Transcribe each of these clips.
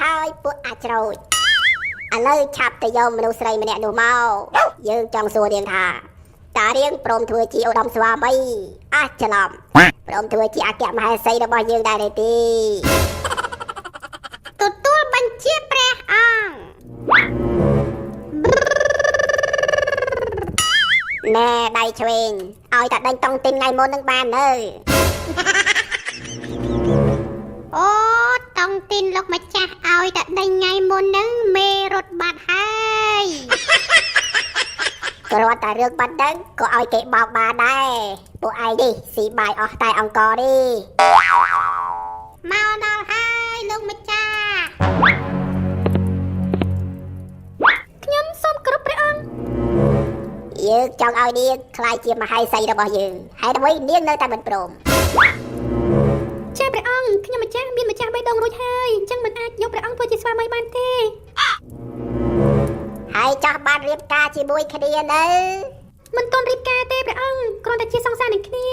ហើយពួកអាចច្រូចឥឡូវឆាប់ទៅយកមនុស្សស្រីម្នាក់នោះមកយើងចង់សួរនាងថាតារៀងព្រមធ្វើជាឧត្តមស្វាមីអះច្រឡំព្រមធ្វើជាអគ្គមហេសីរបស់យើងដែរទេទី ទទួលបញ្ជាព្រះអង្គ ណែដៃឆ្វេងឲ្យតែដេញតុងទីនថ្ងៃមុននឹងបាននៅ អូតុងទីនលោកម្ចាស់ឲ្យតែដេញថ្ងៃមុនហ្នឹងមេរត់បាត់ហើយ គ្រាន់តែរឿងប៉ុណ្ណឹងក៏ឲ្យគេបោកបានដែរពួកឯងនេះស៊ីបាយអស់តែអង្គនេះ មកដល់ហើយលោកម្ចាស់ ខ្ញុំសូមគោរពព្រះអង្គ យើងចង់ឲ្យនាងក្លាយជាមហេសីរបស់យើងហេតុអ្វីនាងនៅតែមិនព្រម ចាព្រះអង្គខ្ញុំម្ចាស់មានម្ចាស់បេះដូងរួចហើយអញ្ចឹងមិនអាចយកព្រះអង្គធ្វើជាស្វាមីបានទេ ហើយចោះបានរៀបការជាមួយគ្នានៅ មិនទាន់រៀបការទេព្រះអង្គគ្រាន់តែជាសង្សារនឹងគ្នា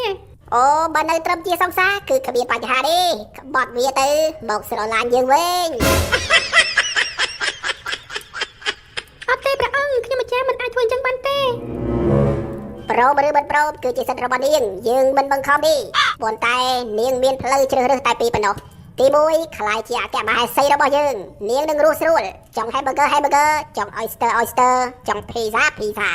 អូបើនៅត្រឹមជាសង្សារគឺគ្មានបញ្ហាទេក្បត់វាទៅមកស្រឡាញ់យើងវិញ អត់ទេព្រះអង្គខ្ញុំម្ចាស់មិនអាចធ្វើអញ្ចឹងបានទេ ព្រមឬមិនព្រមគឺជាសិទ្ធិរបស់នាងយើងមិនបង្ខំទេប៉ុន្តែនាងមានផ្លូវជ្រើសរើសតែពីរប៉ុណ្ណោះទី1ក្លាយជាអគ្គមហេសីរបស់យើងនាងនឹងរស់ស្រួលចង់ hamburger hamburger ចង់ oyster oyster ចង់ pizza pizza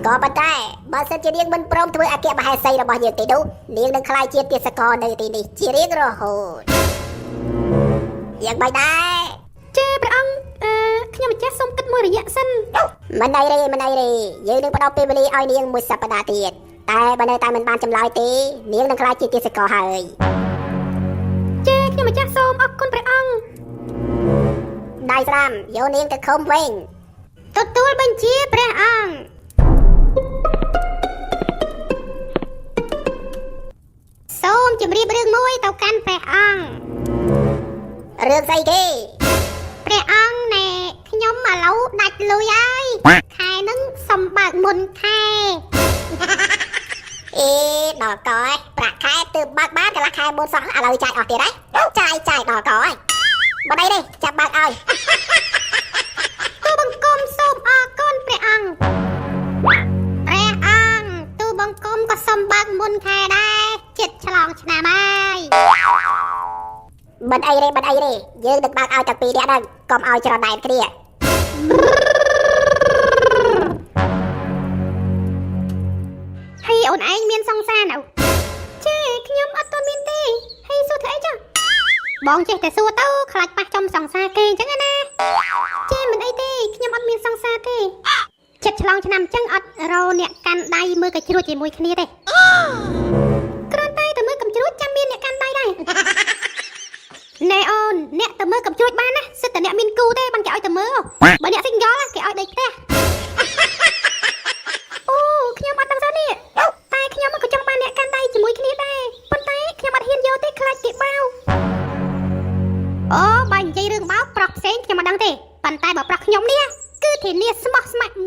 ក៏ប៉ុន្តែបើសិនជានាងមិនព្រមធ្វើអគ្គមហេសីរបស់យើងទេនោះនាងនឹងក្លាយជាទាសករនៅទីនេះជារៀងរហូតយ៉ាងម៉េចដែរ ចាព្រះអង្គអឺខ្ញុំម្ចាស់សូមគិតមួយរយៈសិន មិនអីទេមិនអីទេយើងនឹងផ្ដល់ពេលវេលាឲ្យនាងមួយសប្តាហ៍ទៀតតែបើនៅតែមិនបានចម្លើយទេនាងនឹងក្លាយជាទាសករហើយ ចាខ្ញុំម្ចាស់សូមអរគុណព្រះអង្គ ដៃស្ដាំយកនាងទៅឃុំវិញ ទទួលបញ្ជាព្រះអង្គសូមជម្រាបរឿងមួយទៅកាន់ព្រះអង្គ រឿងស្អីគេ ព្រះអង្គណែខ្ញុំឥឡូវដាច់លុយហើយខែហ្នឹងសំបើកមុនខែ អេដល់កឯងប្រាក់ខែទើបបើកបានកន្លះខែមុនសោះឥឡូវចាយអស់ទៀតហើយចាយចាយដល់កឯងមិនអីទេចាប់បើកឲ្យ ទូបង្គំសូមអរគុណព្រះអង្គព្រះអង្គទូបង្គំក៏សូមបើកមុនខែដែរចិត្តឆ្លងឆ្នាំហើយ មិនអីទេមិនអីទេយើងនឹងបើកឲ្យទាំងពីរនាក់ហ្នឹងកុំឲ្យច្រណែនគ្នា ហើយអូនឯងមានសង្សារនៅ ចាខ្ញុំអត់ទាន់មានទេហើយសួរធ្វើអីចុះ បងចេះតែសួរទៅខ្លាចប៉ះចំសង្សារគេអញ្ចឹងណា ចាមិនអីទេខ្ញុំអត់មានសង្សារទេ ចិត្តឆ្លងឆ្នាំអញ្ចឹងអត់រកអ្នកកាន់ដៃមើលកញ្ជ្រួចជាមួយគ្នាទេ គ្រាន់តែទៅមើលកំជ្រួចចាំមានអ្នកកាន់ដៃដែរ ណែអូនអ្នកទៅមើលកំជ្រួចបានណាសិតតែអ្នកមានគូទេបានគេឲ្យទៅមើលបើអ្នក single គេឲ្យដេកផ្ទះ អូខ្ញុំអត់ដឹងសោះនេះតែខ្ញុំក៏ចង់បានអ្នកកាន់ដៃជាមួយគ្នាដែរប៉ុន្តែខ្ញុំអត់ហ៊ានយកទេខ្លាចគេបោក អូបើនិយាយរឿងបោកប្រុសផ្សេងខ្ញុំមិនដឹងទេប៉ុន្តែបើប្រុសខ្ញុំនេះគឺធានាស្មោះស្ម័គ្រ1000%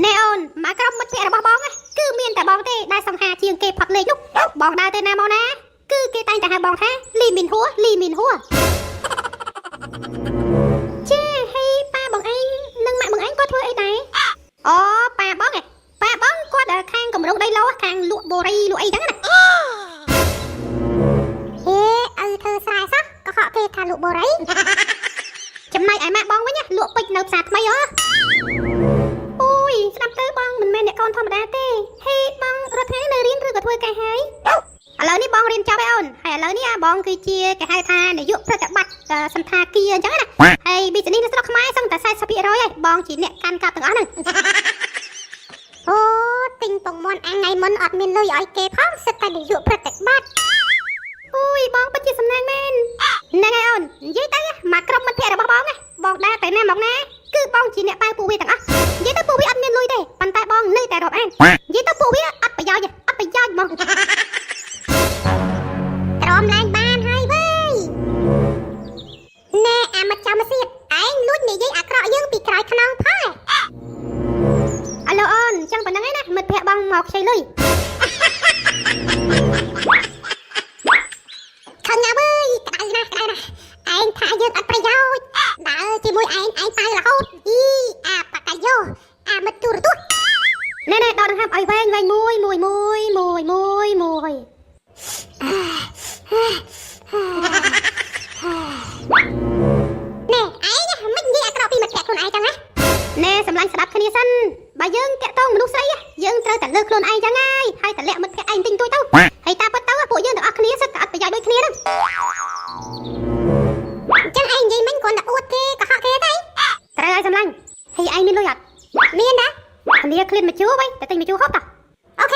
ណែអូនមកក្រុមមិត្តភក្តិរបស់បងណាគឺមានតែបងទេដែលសង្ហាជាងគេផាត់លេខនោះបងដើរទៅណាមកណាគឺគេតែងតែហៅបងថាលីមីនហួលីមីនហួ ចាហើយប៉ាបងឯងនិងម៉ាក់បងឯងគាត់ធ្វើអីដែរ អូប៉ាបងឯងប៉ាបងគាត់ខាងកម្រងដីឡូខាងលក់បូរីលក់អីចឹងណាហេឪធ្វើស្រែសោះក៏ហកគេថាលក់បូរីចំណែកឯម៉ាក់បងវិញណាលក់ពេជ្រនៅផ្សារថ្មីហ៎ អូយស្ដាប់ទៅបងមិនមែនអ្នកកូនធម្មតាទេហេបងរត់ថ្ងៃនេះនៅរៀនឬក៏ធ្វើការហើយ ឥឡូវនេះបងរៀនចប់ហើយអូនហើយឥឡូវនេះបងគឺជាគេហៅថានាយកប្រតិបត្តិសន្តាគារអញ្ចឹងណាហើយ business នៅស្រុកខ្មែរសឹងតែ40%ហើយបងជាអ្នកកាន់កាប់ទាំងអស់ហ្នឹងអូទិញពងមាន់អាថ្ងៃមុនអត់មានលុយឲ្យគេផងសិតតែនាយកប្រតិបត្តិ អូយបងពិតជាសំណាងមែន ហ្នឹងហើយអូននិយាយទៅមកក្រុមមិត្តភក្តិរបស់បងណាបងដើរទៅណាមកណាគឺបងជាអ្នកប៉ៅពួកវាទាំងអស់និយាយទៅពួកវាអត់មានលុយទេប៉ុន្តែបងនៅតែរាប់អាននិយាយទៅពួកវាអត់ប្រយោជន៍ទេអត់ប្រយោជន៍ហ្មងទ្រាំឡើងបានហើយវើយណែអាមកចាំសៀតឯងលួចនិយាយអាក្រក់យើងពីក្រោយខ្នងផងអាឡូអូនចឹងប៉ុណ្្នឹងឯណាមិត្ត មកខ្ចីលុយ ខឹងណាវើយក្តៅណាស់ក្តៅណាស់ឯងថាយើងអត់ប្រយោជន៍ដើរជាមួយឯងឯងប៉ៅរហូតអីអាបកាយោអាមិត្តទូរទស្សន៍ ណែណែដកដង្ហើមឲ្យវែងវែងមួយមួយមួយមួយមួយមួយ ណែឯងមិននិយាយអាក្រក់ពីមិត្តភក្តិខ្លួនឯងចឹងណា ណែសម្លាញ់ស្ដាប់គ្នាសិនបើយើងតាក់ទងមនុស្សស្រីយើងត្រូវតែលើកខ្លួនឯងចឹងហើយហើយតែលាក់មិត្តភក្តិឯងតិចតួចទៅហើយតាពិតទៅពួកយើងទាំងអស់គ្នាសិតតែអត់ប្រយោជន៍ដូចគ្នាហ្នឹង ចឹងឯងនិយាយមិញគ្រាន់តែអួតគេកុហកគេទេ ត្រូវហើយសម្លាញ់ហើយឯងមានលុយអត់ មានណា គ្នាឃ្លានមួយជួរវិញតែទិញមួយជួរហូបតោះ OK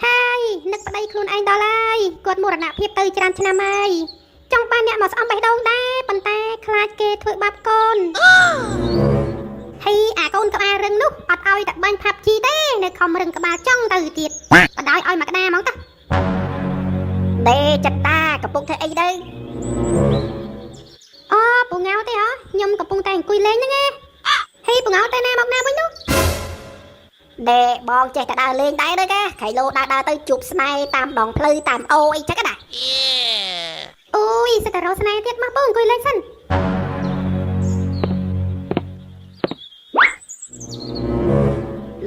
ហើយនឹកប្តីខ្លួនឯងដល់ហើយគាត់មរណភាពទៅច្រើនឆ្នាំហើយចង់បានអ្នកមកស្អំបេះដូងដែរប៉ុន្តែខ្លាចគេធ្វើបាបកូនហើយអាកូនក្បាលរឹងនោះអត់ឲ្យតែបាញ់ PUBG ទេនៅខំរឹងក្បាលចង់ទៅទៀតបដ ாய் ឲ្យមកក្តារហ្មងតោះ ដេចិត្តតាកំពុងធ្វើអីទៅ អូពូងៅទេហ៎ខ្ញុំកំពុងតែអង្គុយលេងហ្នឹងឯងហេពូងៅទៅណាមកណាវិញនោះ ដេបងចេះតែដើរលេងដែរទៅកាខៃឡូដើរដើរទៅជួបស្នេហ៍តាមដងផ្លូវតាមអូអីចឹងណា អូយសិតតែរកស្នេហ៍ទៀតមកពូអង្គុយលេងសិន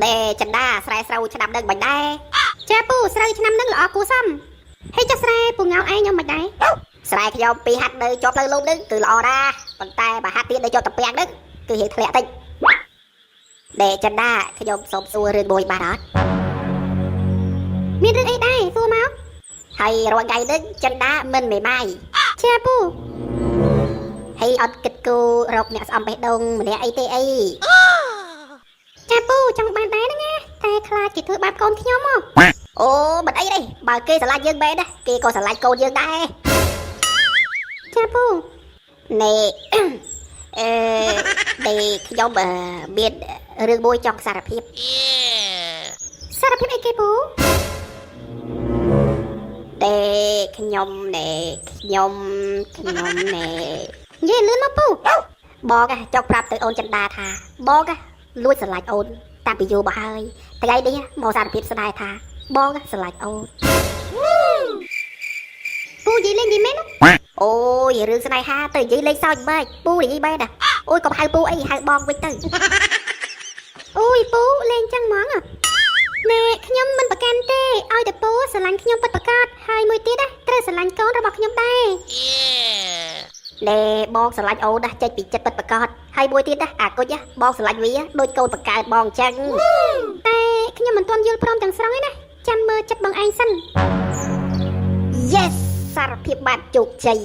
ដេចិន្តាស្រែស្រូវឆ្នាំនឹងមិនដែរ ចាពូស្រូវឆ្នាំហ្នឹងល្អគួរសមហើយចុះស្រែពូងៅឯងខ្ញុំមិនដែរ ស្រែខ្ញុំពីរហាត់នៅជាប់ផ្លូវលំនឹងគឺល្អណាស់ប៉ុន្តែបើហាត់ទៀតនៅជាប់តាពាំងនឹងគឺរៀងធ្លាក់តិចដេចិន្តាខ្ញុំសូមសួររឿងមួយបានអត់ មានរឿងអីដែរសួរមក ហើយរាល់ថ្ងៃនឹងចិន្តាមិនមេម៉ាយ ចាពូ ហើយអត់គិតគូររកអ្នកស្អំបេះដូងម្នាក់អីទេអី ចាពូចង់បានដែរហ្នឹងណាតែខ្លាចគេធ្វើបាបកូនខ្ញុំហ៎ អូមិនអីទេបើគេស្រឡាញ់យើងមែនណាគេក៏ស្រឡាញ់កូនយើងដែរ ចាពូ ណែ អឺដេខ្ញុំមានរឿងមួយចង់សារភាព សារភាពអីគេពូ ដេខ្ញុំណែខ្ញុំខ្ញុំណែ និយាយលឿនមកពូ បងចង់ប្រាប់ទៅអូនចិន្តាថាបងលួចស្រឡាញ់អូនតាំងពីយូរមកហើយថ្ងៃនេះមកសារភាពស្នេហ៍ថាបងស្រឡាញ់អូន ពូនិយាយលេងនិយាយមែន អូយរឿងស្នេហាទៅនិយាយលេងសើចម៉េចពូនិយាយមែនណាអូយកុំហៅពូអីហៅបងវិញទៅ អូយពូលេងចឹងហ្មងណែខ្ញុំមិនប្រកាន់ទេឲ្យតែពូស្រឡាញ់ខ្ញុំពិតប្រាកដហើយមួយទៀតណាត្រូវស្រឡាញ់កូនរបស់ខ្ញុំដែរ ណែបងស្រឡាញ់អូនណាចេញពីចិត្តពិតប្រាកដហើយមួយទៀតណាអាគុជបងស្រឡាញ់វាដូចកូនបង្កើតបងអញ្ចឹង តែខ្ញុំមិនទាន់យល់ព្រមទាំងស្រុងទេណាចាំមើលចិត្តបងឯងសិន Yes សារភាពបានជោគជ័យ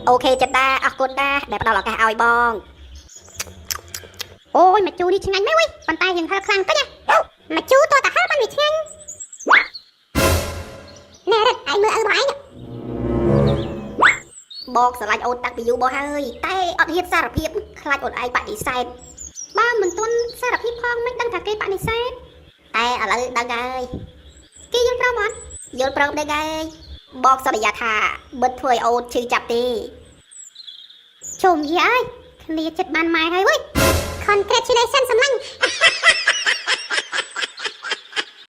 OK ចិន្តាអរគុណណាស់ដែលផ្ដល់ឱកាសឲ្យបង អូយមកជូរនេះឆ្ងាញ់មែនវ៉ៃប៉ុន្តែរៀងហឹរខ្លាំងតិចណា មកជូរតើតាហឹរបានវាឆ្ងាញ់ណែរិតឯងមើលឪបងឯងបងស្រឡាញ់អូនតាំងពីយូរមកហើយតែអត់ហ៊ានសារភាពខ្លាចអូនឯងបដិសេធ បើមិនទាន់សារភាពផងមិនដឹងថាគេបដិសេធ តែឥឡូវដឹងហើយ គេយល់ព្រមអត់ យល់ព្រមដឹងហើយបងសន្យាថាមិនធ្វើឲ្យអូនឈឺចាប់ទេ ជុំយាយអើយគ្នាចិត្តបានម៉ែហើយវ៉ៃ Congratulations សម្លាញ់